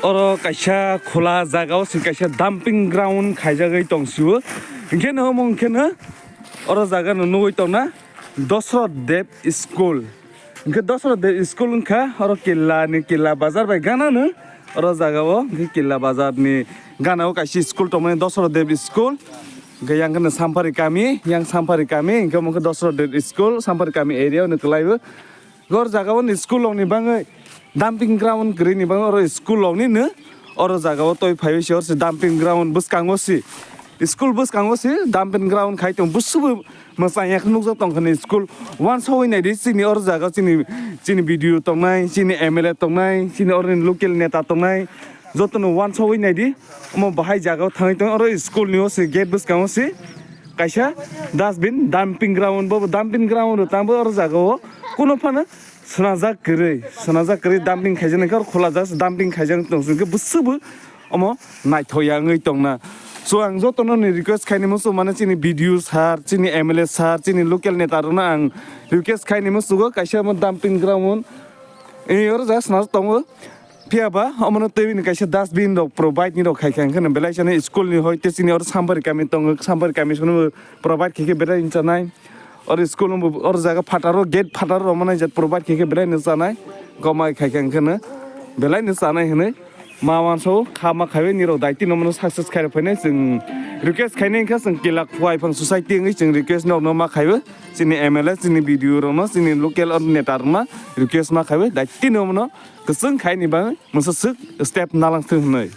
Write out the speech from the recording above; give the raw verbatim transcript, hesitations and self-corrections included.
Oro kaisa khula jaga o se kaisa dumping ground khaijagwi tong sio. Hinkhe no omo hinkhe no oro jaga no nugwi tongna Dosrot Dev School. Hinkhe Dosrot Dev School wngkha oro Killa ni, Killa bazar bai gana no oro jaga o hinkhe Killa bazar ni gana o kaisa school tongmani Dosrot Dev School. Hinkhe yang khe no Sampari kami, yang Sampari kami hinkhe omo khe Dosrot Dev School, Sampari kami area o no kwlai o. Gor jaga o ni school rok ni bagwi dumping ground kwrwi ni bagwi oro school rok ni no oro jaga o toi phaiwi se oro se dumping ground bwskango se school bwskango se dumping ground khai tong bwswk bo mwchang ya khe nukjak tong kha ni school. Wansugwi nai di chini oro jaga o chini chini B D O tongnai, chini M L A tongnai, chini oro ni local neta tongnai, joto no wansugwi nai di. Omo bahai jaga o thangwi tong oro school ni o se gate bwskango se kaisa dustbin dumping ground bo dumping ground rw tang bo oro jaga o kuno phano swnajak kwrwi swnajak kwrwi dumping khaijak nai khe oro khulajak dumping khaijak tong sing khe bwswk bo omo naithok ya wngwi tongna. So ang joto no ni request khaini muchung mano chini B D O sir, chini M L A sir, chini local neta rok no ang request khaini muchungo kaisa omo dumping ground e oro jaga swnajak tongo. Phiya ba omono twi bini kaisa dustbin rok provide ni rok khai kha, hinkhe belai chani school ni hoi te chini oro Sampari kami tongo, Sampari kami sono provide khai khe belai ni chanai. Oro school no bo oro jaga phataro gate phataro rok manai jat provide khai khe belai ni chanai. Komai khai kha hinkhe belai ni chanai hinwi ma wanso kha ma khaiwi ni rok daiti no mono success khai rok phainai chwng request khainai hinkhe chwng Killa Khwai Phang Society wngwi chwng request no no ma khaiwi chini M L A chini B D O rok no chini local neta rok ma request ma khaiwi daiti no mono kwchwng khaini bagwi mungsa swk step nalang thung hwnwi.